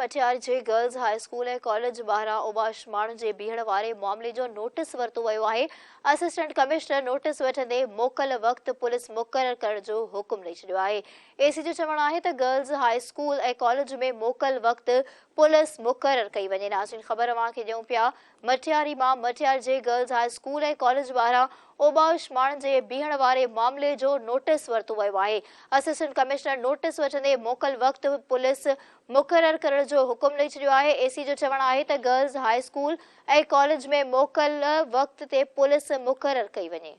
مٽياري جي girls high school ۽ college ٻاهران اوباش ماڻهن جي بيهڻ واري معاملي جو نوٽيس ورتو ويو آهي، اسسٽنٽ ڪمشنر نوٽيس وٺندي موڪل وقت پوليس مقرر ڪرڻ جو حڪم ڏئي ڇڏيو آهي. اي سي جو چوڻ آهي ته گرلز هاء اسڪول ۽ ڪاليج ۾ موڪل وقت پوليس مقرر ڪئي وڃي. ناظرين خبر اوهان کي ڏيون پيا مٽياري مان مٽياري جي گرلز هاء اسڪول ۽ ڪاليج ٻاهران اوباش ماڻهن جي بيهڻ واري معاملي جو نوٽيس ورتو ويو آهي. اسسٽنٽ ڪمشنر نوٽيس وٺندي موڪل وقت پوليس مقرر ڪرڻ جو حڪم ڏئي ڇڏيو آهي. اي سي جو چوڻ آهي ته گرلز هاء اسڪول ۽ ڪاليج ۾ موڪل وقت تي پوليس مقرر ڪئي وڃي.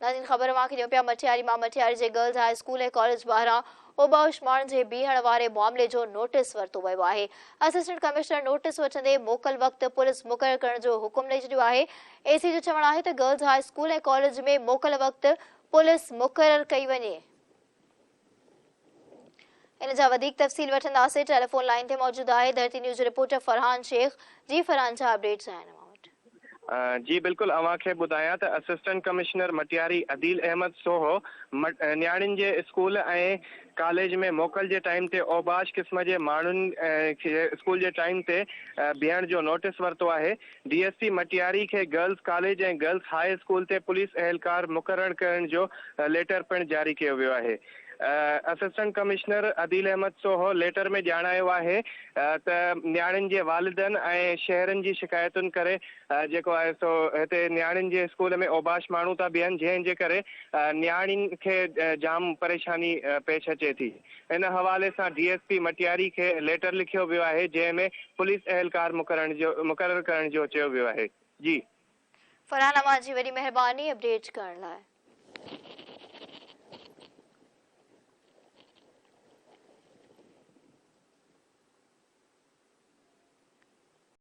ناظرين خبر اوهان کي ڏيون پيا مٽياري مان مٽياري جي گرلز هاء اسڪول ۽ ڪاليج ٻاهران اوباش ماڻهن جي بيهڻ واري معاملي جو نوٽيس ورتو ويو آهي اسسٽنٽ ڪمشنر نوٽيس وٺندي موڪل وقت پوليس مقرر ڪرڻ جو حڪم ڏئي ڇڏيو آهي اي سي جو چوڻ آهي ته گرلز هاء اسڪول ۽ ڪاليج ۾ موڪل وقت پوليس مقرر ڪئي وڃي. ان جا وڌيڪ تفصيل وٺنداسين ٽيليفون لائين تي موجود آهي ڌرتي نيوز رپورٽر فرحان شيخ جي فرحان ڇا اپڊيٽس آهن اوهان وٽ. جي بلڪل اوهان کي ٻڌايان ته اسسٽنٽ ڪمشنر مٽياري عديل احمد سوهو نياڻين جي اسڪول ۽ ڪاليج ۾ موڪل جي ٽائيم تي اوباش قسم جي ماڻهن کي اسڪول جي ٽائيم تي بيهڻ جو نوٽيس ورتو آهي ڊي ايس پي مٽياري کي girls college ۽ girls high school تي پوليس اهلڪار مقرر ڪرڻ جو ليٽر پڻ جاري ڪيو ويو آهي assistant commissioner Adeel Ahmed Soho letter ۾ ڄاڻايو آهي ته نياڻين جي والدن ۽ شهرين جي شڪايتن ڪري جيڪو آهي سو هتي نياڻين جي اسڪول ۾ اوباش ماڻهو ٿا بيهن جنهن جي ڪري نياڻين کي جام پريشاني پيش اچي ٿي ان حوالي سان ڊي ايس پي مٽياري کي ليٽر لکيو ويو آهي جنهن ۾ پوليس اهلڪار مقرر ڪرڻ جو چيو ويو آهي جي. فرحان اوهان جي وڏي مهرباني اپڊيٽ ڪرڻ لاء.